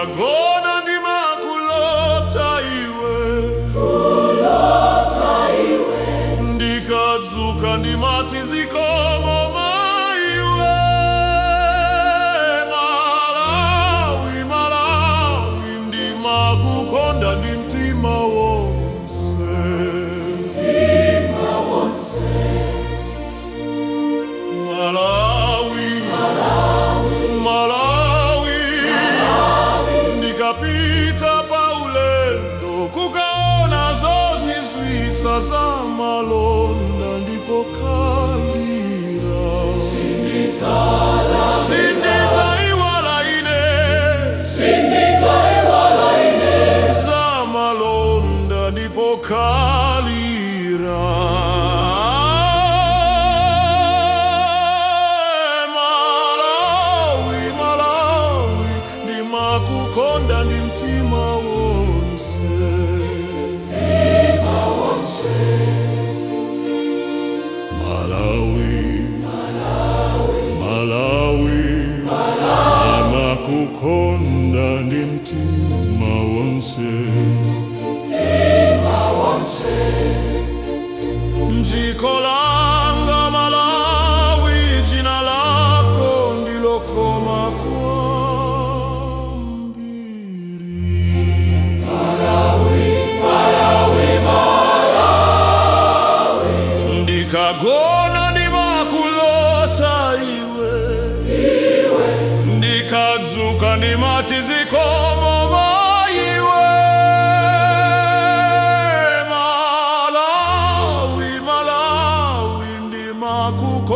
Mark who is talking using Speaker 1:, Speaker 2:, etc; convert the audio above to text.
Speaker 1: Ndikagona ndimakulota iwe. Ndikadzuka ndimati zikomo maiwe. Malawi, Malawi, ndimakukonda ndi mtima wonse.
Speaker 2: Mtima wonse.
Speaker 1: Malawi, Malawi, ndikapita paulendo kukaona zozizwitsa za malonda ndipo kalira.
Speaker 2: Sindidzala.
Speaker 1: Sindidzaiwala ine.
Speaker 2: Sindidzaiwala ine.
Speaker 1: Za malonda ndipo kalira. Malawi, Malawi, ndimakukonda ndi mtima wonse.
Speaker 2: Mtima wonse.
Speaker 1: Malawi, Malawi, ndimakukonda ndi mtima wonse.
Speaker 2: Mtima wonse.
Speaker 1: Dziko langa Malawi, dzina lako ndilokoma kwambiri.
Speaker 2: Malawi, Malawi, Malawi.
Speaker 1: Ndikagona ndimakulota iwe.
Speaker 2: Iwe.
Speaker 1: Ndikadzuka ndimati zikomo maiwe. Malawi, Malawi, ndimakukonda.